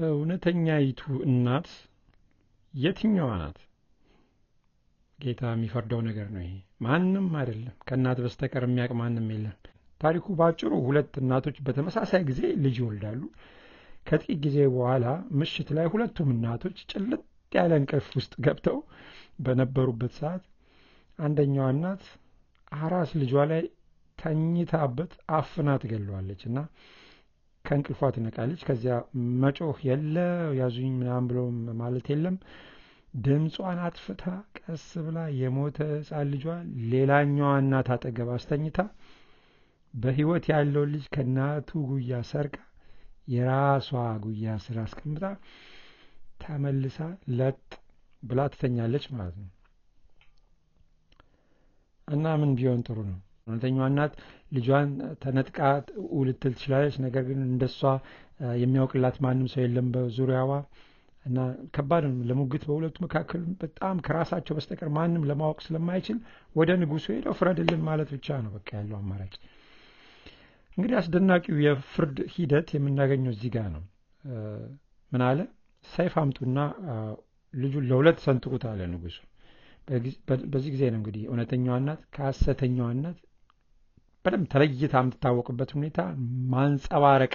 እውነተኛይቱ እናት የትኛዋ ናት? ጌታ የሚፈርደው ነገር ነው ይሄ። ማንም አይደለም፣ ከእናት በስተቀር የሚያውቅ ማንም የለም። ታሪኩ ባጭሩ ሁለት እናቶች በተመሳሳይ ጊዜ ልጅ ይወልዳሉ። ከጥቂት ጊዜ በኋላ ምሽት ላይ ሁለቱም እናቶች ጭልጥ ያለ እንቅልፍ ውስጥ ገብተው በነበሩበት ሰዓት አንደኛዋ እናት አራስ ልጇ ላይ ተኝታበት አፍና ትገለዋለች እና ከእንቅልፏ ትነቃለች። ከዚያ መጮህ የለ፣ ያዙኝ ምናምን ብሎ ማለት የለም። ድምጿን አጥፍታ ቀስ ብላ የሞተ ሕፃን ልጇ ሌላኛዋ እናት አጠገብ አስተኝታ በሕይወት ያለውን ልጅ ከእናቱ ጉያ ሰርቃ የራሷ ጉያ ስር አስቀምጣ ተመልሳ ለጥ ብላ ትተኛለች ማለት ነው። እና ምን ቢሆን ጥሩ ነው? እውነተኛዋ እናት ልጇን ተነጥቃ ልትል ትችላለች። ነገር ግን እንደሷ የሚያውቅላት ማንም ሰው የለም በዙሪያዋ እና ከባድ ነው ለሙግት በሁለቱ መካከል በጣም ከራሳቸው በስተቀር ማንም ለማወቅ ስለማይችል ወደ ንጉሱ ሄደው ፍረድልን ማለት ብቻ ነው በቃ ያለው አማራጭ። እንግዲህ አስደናቂው የፍርድ ሂደት የምናገኘው እዚህ ጋር ነው። ምን አለ? ሰይፍ አምጡና ልጁን ለሁለት ሰንጥቁት አለ ንጉሱ። በዚህ ጊዜ ነው እንግዲህ እውነተኛዋ እናት ከሐሰተኛዋ እናት በደንብ ተለይታ የምትታወቅበት ሁኔታ ማንጸባረቅ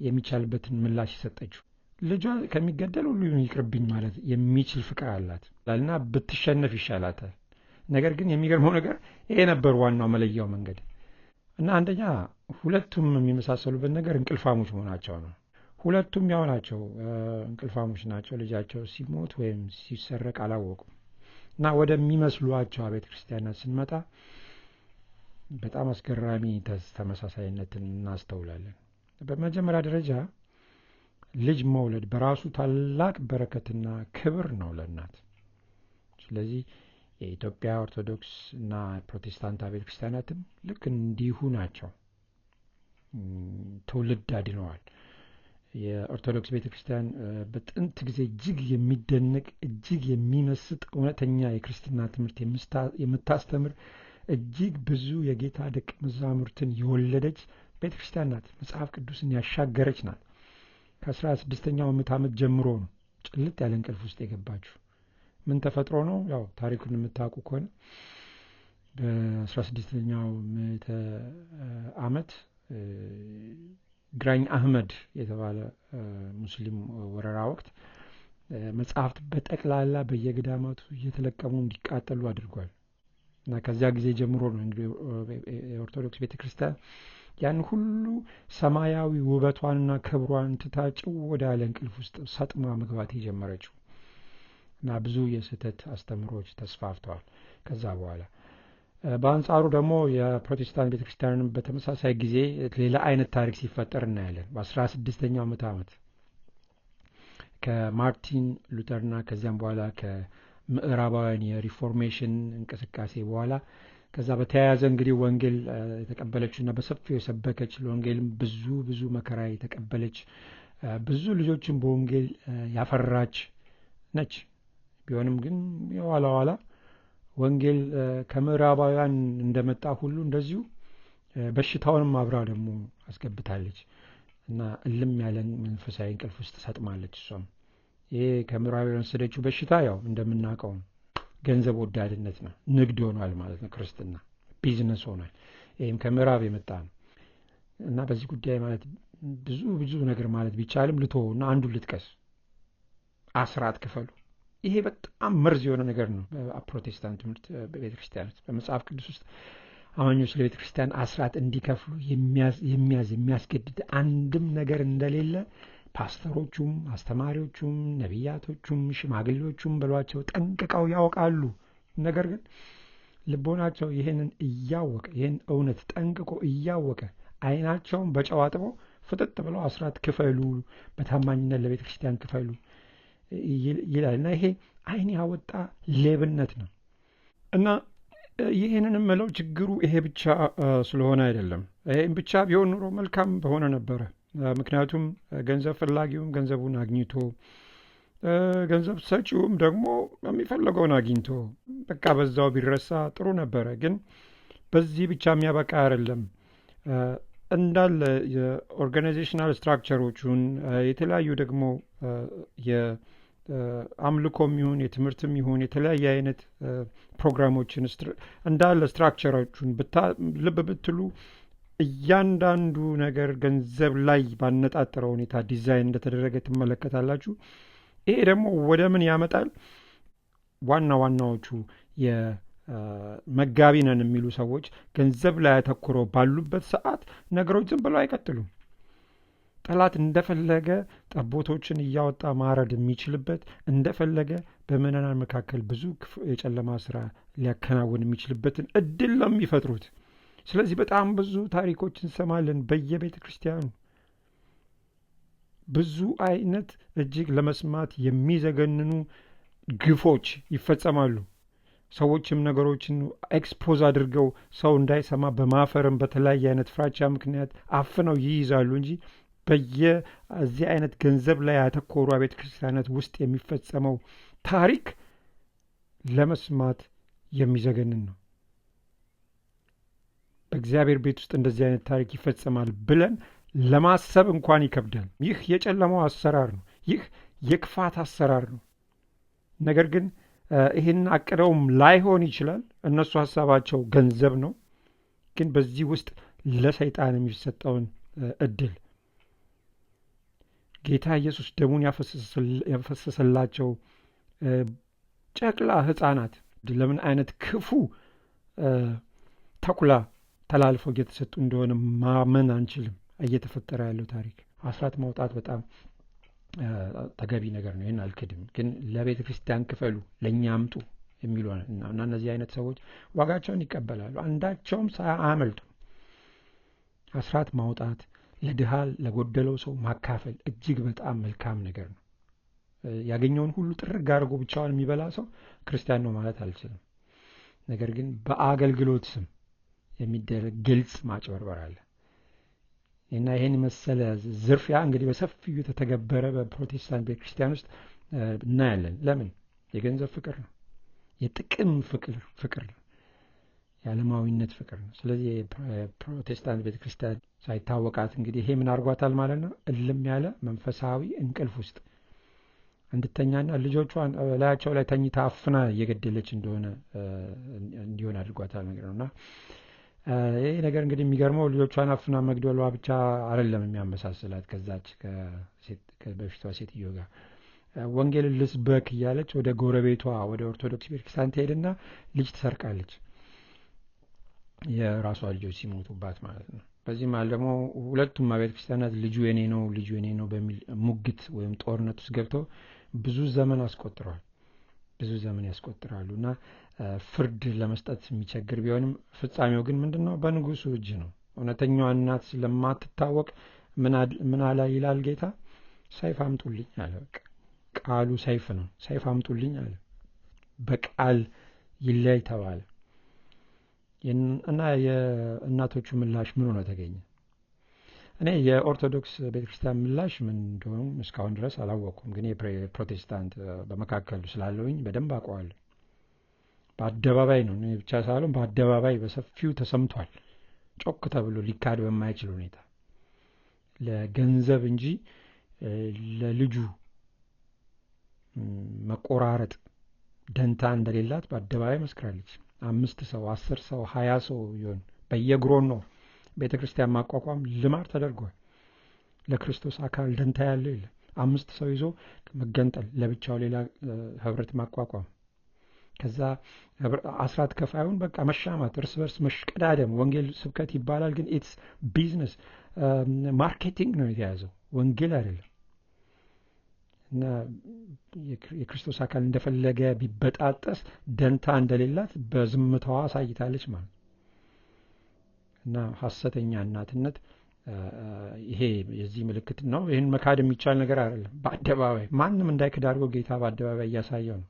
የሚቻልበትን ምላሽ የሰጠችው። ልጇ ከሚገደል ሁሉ ይቅርብኝ ማለት የሚችል ፍቅር አላት እና ብትሸነፍ ይሻላታል። ነገር ግን የሚገርመው ነገር ይሄ ነበር ዋናው መለያው መንገድ። እና አንደኛ ሁለቱም የሚመሳሰሉበት ነገር እንቅልፋሞች መሆናቸው ነው። ሁለቱም ያው ናቸው፣ እንቅልፋሞች ናቸው። ልጃቸው ሲሞት ወይም ሲሰረቅ አላወቁም። እና ወደሚመስሏቸው ቤተ ክርስቲያናት ስንመጣ በጣም አስገራሚ ተመሳሳይነትን እናስተውላለን። በመጀመሪያ ደረጃ ልጅ መውለድ በራሱ ታላቅ በረከትና ክብር ነው ለእናት። ስለዚህ የኢትዮጵያ ኦርቶዶክስ እና ፕሮቴስታንት ቤተ ክርስቲያናትም ልክ እንዲሁ ናቸው። ትውልድ አድነዋል። የኦርቶዶክስ ቤተ ክርስቲያን በጥንት ጊዜ እጅግ የሚደነቅ፣ እጅግ የሚመስጥ፣ እውነተኛ የክርስትና ትምህርት የምታስተምር፣ እጅግ ብዙ የጌታ ደቀ መዛሙርትን የወለደች ቤተ ክርስቲያን ናት። መጽሐፍ ቅዱስን ያሻገረች ናት። ከ16ኛው ምዕተ ዓመት ጀምሮ ነው ጭልጥ ያለ እንቅልፍ ውስጥ የገባችው። ምን ተፈጥሮ ነው? ያው ታሪኩን የምታውቁ ከሆነ በ16ኛው ምዕተ ዓመት ግራኝ አህመድ የተባለ ሙስሊም ወረራ ወቅት መጽሐፍት በጠቅላላ በየገዳማቱ እየተለቀሙ እንዲቃጠሉ አድርጓል። እና ከዚያ ጊዜ ጀምሮ ነው እንግዲህ የኦርቶዶክስ ቤተ ክርስቲያን ያን ሁሉ ሰማያዊ ውበቷንና ክብሯን ትታ ጭው ወዳለ እንቅልፍ ውስጥ ሰጥማ መግባት የጀመረችው። እና ብዙ የስህተት አስተምሮች ተስፋፍተዋል ከዛ በኋላ። በአንጻሩ ደግሞ የፕሮቴስታንት ቤተ ክርስቲያንን በተመሳሳይ ጊዜ ሌላ አይነት ታሪክ ሲፈጠር እናያለን። በ16ኛው ምዕተ ዓመት ከማርቲን ሉተርና ከዚያም በኋላ ከምዕራባውያን የ Reformation እንቅስቃሴ በኋላ ከዛ በተያያዘ እንግዲህ ወንጌል የተቀበለችና በሰፊው የሰበከች፣ ለወንጌልም ብዙ ብዙ መከራ የተቀበለች፣ ብዙ ልጆችን በወንጌል ያፈራች ነች። ቢሆንም ግን የኋላ ኋላ ወንጌል ከምዕራባውያን እንደመጣ ሁሉ እንደዚሁ በሽታውንም አብራ ደግሞ አስገብታለች እና እልም ያለን መንፈሳዊ እንቅልፍ ውስጥ ሰጥማለች። እሷም ይሄ ከምዕራባውያን የወሰደችው በሽታ ያው እንደምናውቀው ገንዘብ ወዳድነት ነው። ንግድ ሆኗል ማለት ነው። ክርስትና ቢዝነስ ሆኗል። ይህም ከምዕራብ የመጣ ነው። እና በዚህ ጉዳይ ማለት ብዙ ብዙ ነገር ማለት ቢቻልም ልተወው እና አንዱን ልጥቀስ። አስራት ክፈሉ። ይሄ በጣም መርዝ የሆነ ነገር ነው። በፕሮቴስታንት ትምህርት በቤተ ክርስቲያን ውስጥ፣ በመጽሐፍ ቅዱስ ውስጥ አማኞች ለቤተ ክርስቲያን አስራት እንዲከፍሉ የሚያዝ፣ የሚያስገድድ አንድም ነገር እንደሌለ ፓስተሮቹም፣ አስተማሪዎቹም፣ ነቢያቶቹም፣ ሽማግሌዎቹም በሏቸው ጠንቅቀው ያውቃሉ። ነገር ግን ልቦናቸው ይህንን እያወቀ፣ ይህን እውነት ጠንቅቆ እያወቀ ዓይናቸውን በጨው አጥበው ፍጥጥ ብለው አስራት ክፈሉ፣ በታማኝነት ለቤተ ክርስቲያን ክፈሉ ይላል። እና ይሄ ዓይን ያወጣ ሌብነት ነው። እና ይህንን የምለው ችግሩ ይሄ ብቻ ስለሆነ አይደለም። ይሄን ብቻ ቢሆን ኑሮ መልካም በሆነ ነበረ። ምክንያቱም ገንዘብ ፈላጊውም ገንዘቡን አግኝቶ፣ ገንዘብ ሰጪውም ደግሞ የሚፈለገውን አግኝቶ በቃ በዛው ቢረሳ ጥሩ ነበረ። ግን በዚህ ብቻ የሚያበቃ አይደለም። እንዳለ የ organizational structure ኦቹን፣ የተለያዩ ደግሞ የአምልኮም ይሁን የትምህርትም ይሁን የተለያየ አይነት ፕሮግራሞችን እንዳለ structure ኦቹን ልብ ብትሉ እያንዳንዱ ነገር ገንዘብ ላይ ባነጣጠረ ሁኔታ ዲዛይን እንደተደረገ ትመለከታላችሁ። ይሄ ደግሞ ወደ ምን ያመጣል? ዋና ዋናዎቹ የመጋቢ ነን የሚሉ ሰዎች ገንዘብ ላይ አተኩረው ባሉበት ሰዓት ነገሮች ዝም ብለው አይቀጥሉም። ጠላት እንደፈለገ ጠቦቶችን እያወጣ ማረድ የሚችልበት፣ እንደፈለገ በምዕመናን መካከል ብዙ የጨለማ ስራ ሊያከናውን የሚችልበትን እድል ነው የሚፈጥሩት። ስለዚህ በጣም ብዙ ታሪኮች እንሰማለን። በየቤተ ክርስቲያኑ ብዙ አይነት እጅግ ለመስማት የሚዘገንኑ ግፎች ይፈጸማሉ። ሰዎችም ነገሮችን expose አድርገው ሰው እንዳይሰማ በማፈርም በተለያየ አይነት ፍራቻ ምክንያት አፍነው ይይዛሉ እንጂ በየዚህ አይነት ገንዘብ ላይ ያተኮሩ አብያተ ክርስቲያናት ውስጥ የሚፈጸመው ታሪክ ለመስማት የሚዘገንን ነው። በእግዚአብሔር ቤት ውስጥ እንደዚህ አይነት ታሪክ ይፈጸማል ብለን ለማሰብ እንኳን ይከብዳል። ይህ የጨለማው አሰራር ነው። ይህ የክፋት አሰራር ነው። ነገር ግን ይህን አቅደውም ላይሆን ይችላል። እነሱ ሀሳባቸው ገንዘብ ነው። ግን በዚህ ውስጥ ለሰይጣን የሚሰጠውን እድል፣ ጌታ ኢየሱስ ደሙን ያፈሰሰላቸው ጨቅላ ሕፃናት ለምን አይነት ክፉ ተኩላ ተላልፈው እየተሰጡ እንደሆነ ማመን አንችልም። እየተፈጠረ ያለው ታሪክ፣ አስራት ማውጣት በጣም ተገቢ ነገር ነው። ይህን አልክድም። ግን ለቤተ ክርስቲያን ክፈሉ፣ ለእኛ አምጡ የሚሉ እና እነዚህ አይነት ሰዎች ዋጋቸውን ይቀበላሉ። አንዳቸውም አያመልጡ። አስራት ማውጣት፣ ለድሃ ለጎደለው ሰው ማካፈል እጅግ በጣም መልካም ነገር ነው። ያገኘውን ሁሉ ጥርግ አድርጎ ብቻውን የሚበላ ሰው ክርስቲያን ነው ማለት አልችልም። ነገር ግን በአገልግሎት ስም የሚደረግ ግልጽ ማጭበርበር አለ እና ይህን የመሰለ ዝርፊያ እንግዲህ በሰፊው የተተገበረ በፕሮቴስታንት ቤተክርስቲያን ውስጥ እናያለን። ለምን? የገንዘብ ፍቅር ነው። የጥቅም ፍቅር ነው። የዓለማዊነት ፍቅር ነው። ስለዚህ የፕሮቴስታንት ቤተክርስቲያን ሳይታወቃት እንግዲህ ይሄ ምን አድርጓታል ማለት ነው? እልም ያለ መንፈሳዊ እንቅልፍ ውስጥ እንድተኛና ልጆቿን ላያቸው ላይ ተኝታ አፍና እየገደለች እንደሆነ እንዲሆን አድርጓታል ነገር ነው። እና ይህ ነገር እንግዲህ የሚገርመው ልጆቿን አፍና መግደሏ ብቻ አይደለም የሚያመሳስላት ከዛች በፊቷ ሴትዮ ጋር። ወንጌልን ልስበክ እያለች ወደ ጎረቤቷ ወደ ኦርቶዶክስ ቤተክርስቲያን ትሄድና ልጅ ትሰርቃለች። የራሷ ልጆች ሲሞቱባት ማለት ነው። በዚህ መሀል ደግሞ ሁለቱም አብያተ ክርስቲያናት ልጁ የኔ ነው፣ ልጁ የኔ ነው በሚል ሙግት ወይም ጦርነት ውስጥ ገብተው ብዙ ዘመን አስቆጥረዋል። ብዙ ዘመን ያስቆጥራሉ እና ፍርድ ለመስጠት የሚቸግር ቢሆንም ፍጻሜው ግን ምንድን ነው? በንጉሱ እጅ ነው። እውነተኛዋ እናት ስለማትታወቅ ምን አለ ይላል ጌታ? ሰይፍ አምጡልኝ አለ። በቃ ቃሉ ሰይፍ ነው። ሰይፍ አምጡልኝ አለ። በቃል ይለይ ተባለ። እና የእናቶቹ ምላሽ ምን ሆኖ ተገኘ? እኔ የኦርቶዶክስ ቤተክርስቲያን ምላሽ ምን እንደሆኑ እስካሁን ድረስ አላወቅኩም። ግን የፕሮቴስታንት በመካከሉ ስላለውኝ በደንብ አውቀዋለሁ። በአደባባይ ነው፣ እኔ ብቻ ሳልሆን በአደባባይ በሰፊው ተሰምቷል። ጮክ ተብሎ ሊካድ በማይችል ሁኔታ ለገንዘብ እንጂ ለልጁ መቆራረጥ ደንታ እንደሌላት በአደባባይ መስክራለች። 5 ሰው፣ 10 ሰው፣ 20 ሰው ይሆን በየግሮን ነው ቤተ ክርስቲያን ማቋቋም ልማድ ተደርጓል። ለክርስቶስ አካል ደንታ ያለው የለም። 5 ሰው ይዞ መገንጠል፣ ለብቻው ሌላ ህብረት ማቋቋም፣ ከዛ አስራት ከፋዩን በቃ መሻማት፣ እርስ በርስ መሽቀዳደም። ወንጌል ስብከት ይባላል፣ ግን it's business marketing ነው የተያዘው፣ ወንጌል አይደለም። እና የክርስቶስ አካል እንደፈለገ ቢበጣጠስ ደንታ እንደሌላት በዝምታዋ አሳይታለች ማለት ነው። እና ሐሰተኛ እናትነት ይሄ የዚህ ምልክት ነው። ይህን መካድ የሚቻል ነገር አይደለም። በአደባባይ ማንም እንዳይክድ አድርጎ ጌታ በአደባባይ እያሳየው ነው።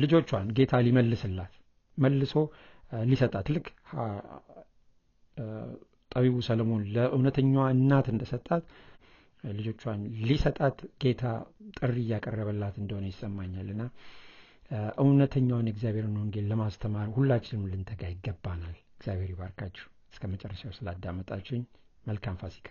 ልጆቿን ጌታ ሊመልስላት፣ መልሶ ሊሰጣት፣ ልክ ጠቢቡ ሰለሞን ለእውነተኛዋ እናት እንደሰጣት ልጆቿን ሊሰጣት ጌታ ጥሪ እያቀረበላት እንደሆነ ይሰማኛል። እና እውነተኛውን የእግዚአብሔርን ወንጌል ለማስተማር ሁላችንም ልንተጋ ይገባናል። እግዚአብሔር ይባርካችሁ። እስከ መጨረሻው ስላዳመጣችሁኝ መልካም ፋሲካ።